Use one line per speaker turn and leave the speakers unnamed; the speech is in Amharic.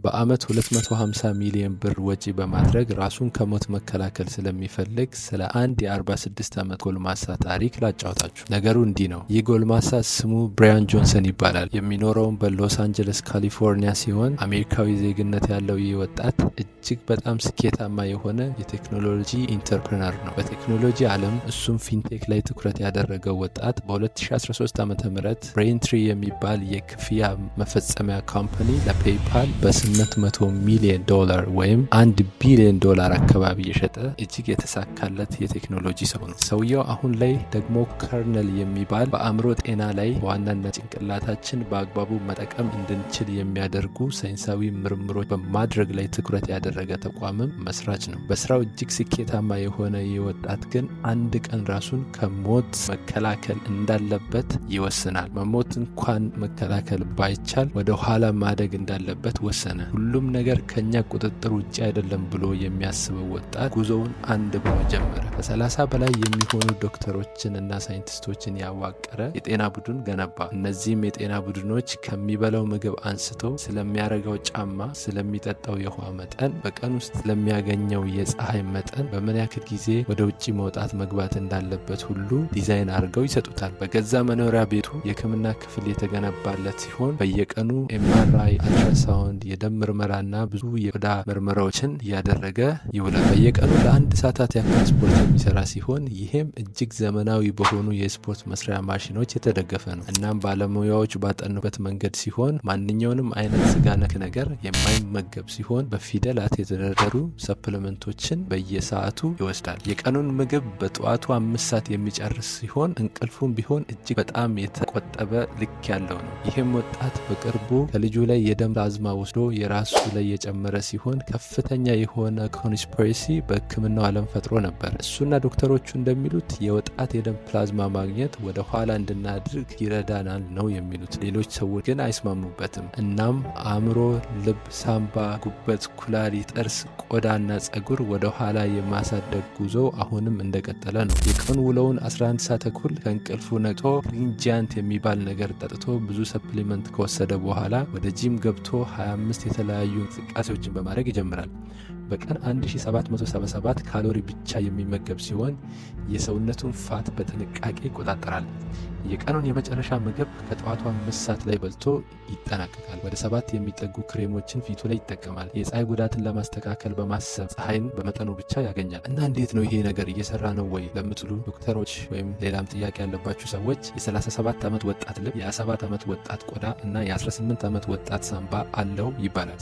በአመት 250 ሚሊዮን ብር ወጪ በማድረግ ራሱን ከሞት መከላከል ስለሚፈልግ ስለ አንድ የ46 ዓመት ጎልማሳ ታሪክ ላጫውታችሁ። ነገሩ እንዲህ ነው። ይህ ጎልማሳ ስሙ ብራያን ጆንሰን ይባላል። የሚኖረውም በሎስ አንጀለስ ካሊፎርኒያ ሲሆን አሜሪካዊ ዜግነት ያለው ይህ ወጣት እጅግ በጣም ስኬታማ የሆነ የቴክኖሎጂ entrepreneur ነው። በቴክኖሎጂ ዓለም እሱም fintech ላይ ትኩረት ያደረገው ወጣት በ2013 ዓ ም Braintree የሚባል የክፍያ መፈጸሚያ company ለ PayPal በ800 ሚሊዮን ዶላር ወይም 1 ቢሊዮን ዶላር አካባቢ የሸጠ እጅግ የተሳካለት የቴክኖሎጂ ሰው ነው። ሰውየው አሁን ላይ ደግሞ Kernel የሚባል በአእምሮ ጤና ላይ በዋናነት ጭንቅላታችን በአግባቡ መጠቀም እንድንችል የሚያደርጉ ሳይንሳዊ ምርምሮች በማድረግ ላይ ትኩረት ያደረገ ተቋምም መስራች ነው። በስራው እጅግ ስኬታማ የሆነ ይህ ወጣት ግን አንድ ቀን ራሱን ከሞት መከላከል እንዳለበት ይወስናል። መሞት እንኳን መከላከል ባይቻል ወደ ኋላ ማደግ እንዳለበት ወሰነ። ሁሉም ነገር ከኛ ቁጥጥር ውጭ አይደለም ብሎ የሚያስበው ወጣት ጉዞውን አንድ ብሎ ጀመረ። ከ30 በላይ የሚሆኑ ዶክተሮችን እና ሳይንቲስቶችን ያዋቀረ የጤና ቡድን ገነባ። እነዚህም የጤና ቡድኖች ከሚበላው ምግብ አንስቶ ስለሚያረገው ጫማ፣ ስለሚጠጣው የውሃ መጠን፣ በቀን ውስጥ ስለሚያገኘው የፀሐይ መጠን፣ በምን ያክል ጊዜ ወደ ውጭ መውጣት መግባት እንዳለበት ሁሉ ዲዛይን አድርገው ይሰጡታል። በገዛ መኖሪያ ቤቱ የሕክምና ክፍል የተገነባለት ሲሆን በየቀኑ MRI፣ ultrasound፣ የደም ምርመራና ብዙ የቆዳ ምርመራዎችን እያደረገ ይውላል። በየቀኑ ለአንድ ሰዓታት ያክል ስፖርት የሚሰራ ሲሆን ይህም እጅግ ዘመናዊ በሆኑ የስፖርት መስሪያ ማሽኖች የተደገፈ ነው። እናም ባለሙያዎች ባጠኑበት መንገድ ሲሆን ማንኛውንም አይነት ስጋ ነክ ነገር የማይመገብ ሲሆን በፊደላት የተደረደሩ supplement ኦችን በየሰዓቱ ይወስዳል። የቀኑን ምግብ በጠዋቱ 5 ሰዓት የሚጨርስ ሲሆን እንቅልፉም ቢሆን እጅግ በጣም የተቆጠበ ልክ ያለው ነው። ይህም ወጣት በቅርቡ ከልጁ ላይ የደም ፕላዝማ ወስዶ የራሱ ላይ የጨመረ ሲሆን ከፍተኛ የሆነ conspiracy በሕክምናው ዓለም ፈጥሮ ነበር። እሱና ዶክተሮቹ እንደሚሉት የወጣት የደም ፕላዝማ ማግኘት ወደ ኋላ እንድናድግ ይረዳናል ነው የሚሉት። ሌሎች ሰዎች ግን አይስማሙበትም። እናም አእምሮ፣ ልብ፣ ሳምባ፣ ጉበት፣ ኩላሊት፣ ጥርስ፣ ቆዳና ጸጉር ወደ ኋላ የማሳደግ ጉዞ አሁንም እንደቀጠለ ነው። የቀን ውሎውን 11 ሰዓት ተኩል ከእንቅልፉ ነቅቶ Green Giant የሚባል ነገር ጠጥቶ ብዙ supplement ከወሰደ በኋላ ወደ ጂም ገብቶ 25 የተለያዩ እንቅስቃሴዎችን በማድረግ ይጀምራል። በቀን 1777 ካሎሪ ብቻ የሚመገብ ሲሆን የሰውነቱን fat በጥንቃቄ ይቆጣጠራል። የቀኑን የመጨረሻ ምግብ ከጠዋቱ 5 ሰዓት ላይ በልቶ ይጠናቀቃል። ወደ ሰባት የሚጠጉ ክሬሞችን ፊቱ ላይ ይጠቀማል። የፀሐይ ጉዳትን ለማስተካከል በማሰብ ፀሐይን በመጠኑ ብቻ ያገኛል። እና እንዴት ነው ይሄ ነገር እየሰራ ነው ወይ ለምትሉ ዶክተሮች ወይም ሌላም ጥያቄ ያለባችሁ ሰዎች የ37 ዓመት ወጣት ልብ፣ የ27 ዓመት ወጣት ቆዳ እና የ18 ዓመት ወጣት ሳምባ አለው ይባላል።